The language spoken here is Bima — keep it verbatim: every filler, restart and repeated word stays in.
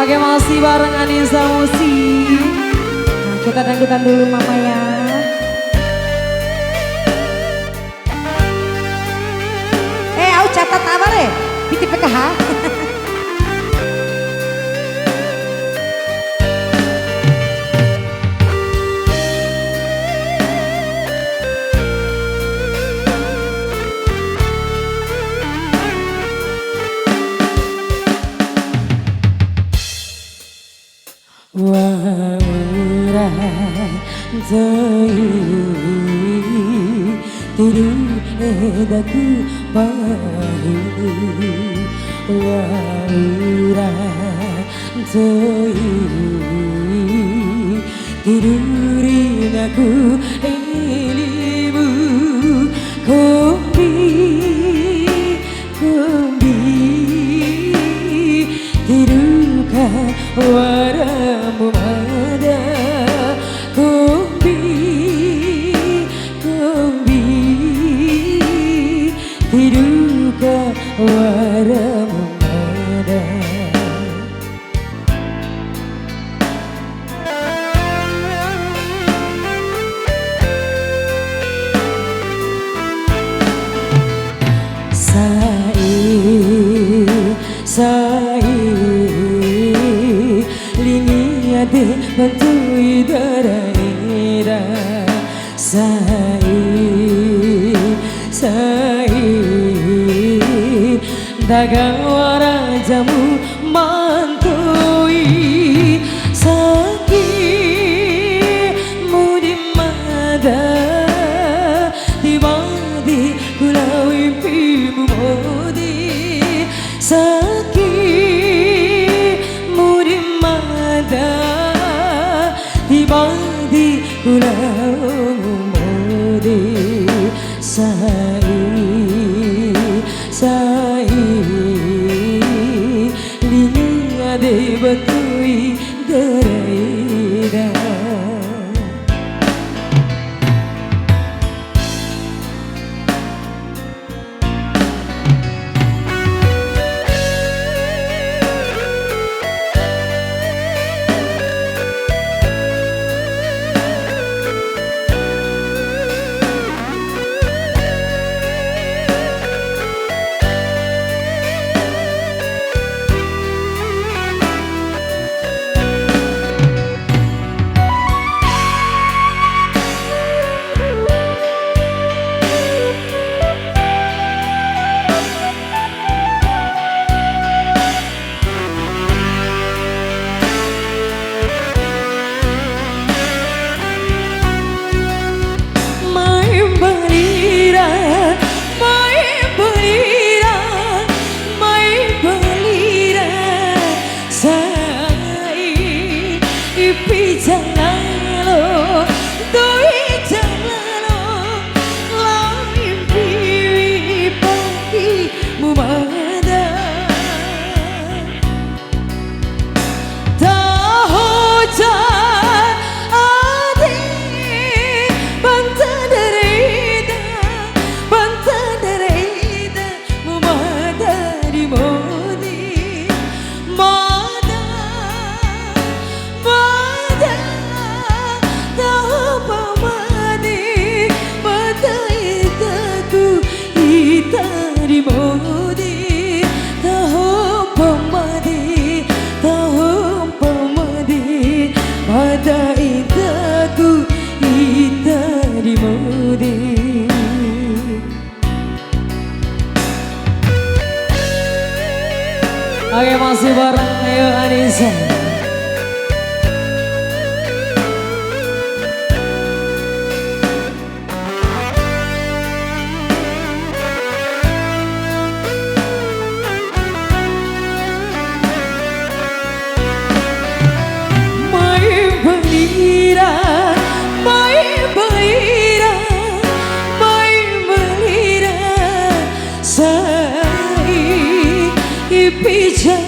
Oke, masih bareng Anissa Musi. Nah, kita dangdutan dulu, Mama, ya. Eh, au catat apa, re? Piti P K H. Wa'ura ncoi, tidu edaku pahu. Wa'ura ncoi, tidu ringaku elimu. Kombi, kombi, tiduka waramu mada. Kombi, kombi, tiduka waramu mada. Sa'i, sa'i, lini ade bantu dara eda. Sa'i, sa'i, daga wara jamu ma ntoi. Saki mudi mada, ti bade ku lao impimu modi. Saki mudi mada, ti bade ku lao modi. Sa'i, sa'i, lini ade bantu dara eda. Mai mbali ra, mai mbali ra, mai mbali ra, sa'i ipi jalalo, doi jalalo, lai mpiwi paki mu mada. Taho ja ade, banta dara eda, banta dara eda, mu mada di modi, mada, mada, taho pa made, mada eda ku ita di modi, taho pa made, taho pa made, mada eda ku ita di modi. Oke, masih bareng Ayu Anissa. Mai mbali ra, mai mbali ra, mai mbali ra, sa'i ipi ja